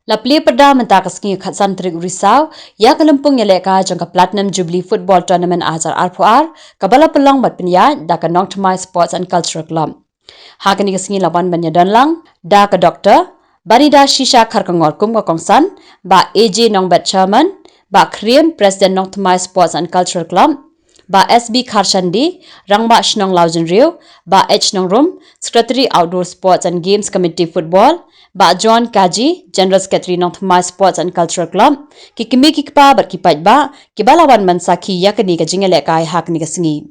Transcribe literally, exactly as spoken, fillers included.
La plie pyrda mynta ka sngi khatsan tarik u Risaw ïa ka lympung ïalehkai jong ka Platinum Jubilee Football Tournament ar hajar arphew ar, kaba la pynlong bad pynïaid da ka Nongthymmai Sports and Cultural Club. Ha kane ka sngi la wan ban ïadon lang da ka Doktor Banida Shisha Kharkongor kum ka kongsan, Bah A J Nongbet Chairman, Bah Khriem President Nongthymmai Sports and Cultural Club, Bah S B Kharshandi, Rangbah Shnong Lawjynriew, Bah H Nongrum, Secretary Outdoor Sports and Games Committee Football, Bah John Kaji, General Secretary Nongthymmai Sports and Cultural Club, ki kmie ki kpa bad ki paidbah kiba la wan ban sakhi ïa kane ka jingïalehkai ha kane ka sngi.